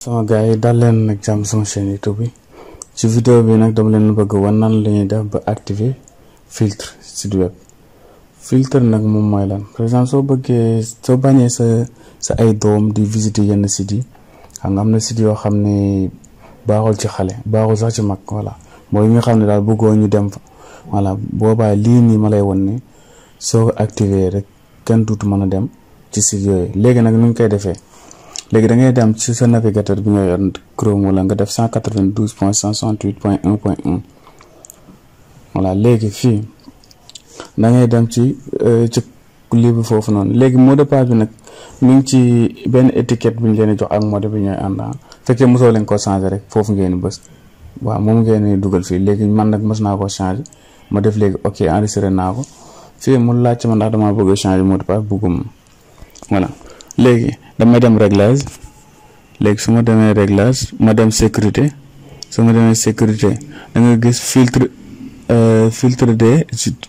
sama gars yi dal leen nag jàmm sama chaîne YouTube bi ci vidéo bi nag dama leen bëgg wan nan la ñuy def ba activer filtre site web. Filtre nag moom mooy lan, par exemple soo bañee sa ay doom di visiter yenn sites yi, xam nga am na site yoo xam ne baaxul ci xale, baaxul sax ci mag, voilà mooy yi nga xam ne daal bëggoo ñu dem fa, voilà boobaa lii nii ma lay won ni soo ko activer rek kenn duutu mën a dem ci site yooyu. Léegi nag nu ñu koy defee, léegi da ngay dem ci sa navigateur bi nga yor Chrome wala nga def 192.168.1.1 voilà. léegi fii da ngay dem ci lii bi foofu noonu. léegi mot de passe bi nag mu ngi ci benn étiquette bi ñu leen jox ak mot bi ñooy ànd. fekkee mosoo leen ko changer rek foofu ngeen bës, waaw moom ngeen dugal fii. léegi man nag mos naa ko changer, ma def léegi ok enregistré naa ko fii. mu laajte ma ndax damaa bëgg a changer mot de passe, bëgguma, voilà. léegi damay dem réglage, léegi su ma demee réglage ma dem sécurité, su ma demee sécurité da nga gis filtre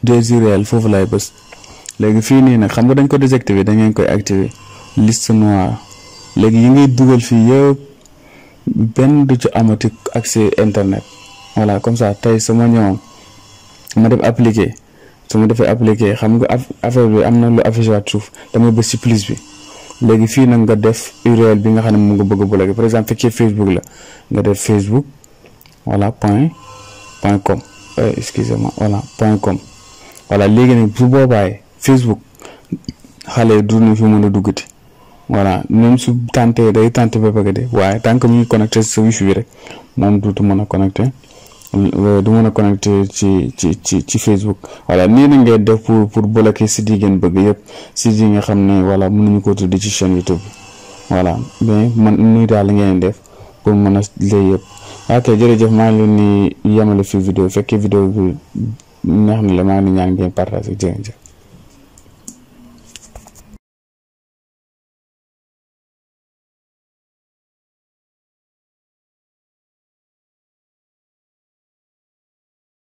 des URL, foofu laay bës. léegi fii nii nag xam nga dañ ko désactiver, da ngeen koy activer liste noire. léegi yi ngay dugal fii yëpp benn du ci amati accès internet, voilà. comme ça tey sama ñëw ma def appliquer, su ma defee appliquer xam nga affaire bi am na lu affiché waat suuf, damay bës ci plus bi. léegi fii nag nga def URL bi nga xam ne mu nga bëgg a bloquer, par exemple fekkee Facebook la nga def Facebook, voilà point com, excusez-moi, voilà .com, voilà. léegi nag su boobaay Facebook xale du ñu fi mën a duggati, voilà. même su tenté day tenté ba bëgg de, waaye tant que mu ngi connecté sa wifi bi rek moom duutu mën a connecté, du mën a connecté ci Facebook, voilà. nii na ngay def pour bloquer site yi ngeen bëgg yëpp, site yi nga xam ne voilà mënuñu ko tudd ci chaîne YouTube, voilà. mais man nii daal la ngeen def pour mën a lay yëpp. ok jërëjëf, maa ngi leen ni yemale fi vidéo, fekkee vidéo bi neex na la maa ngi ñaan ngeen partage, jërëjëf.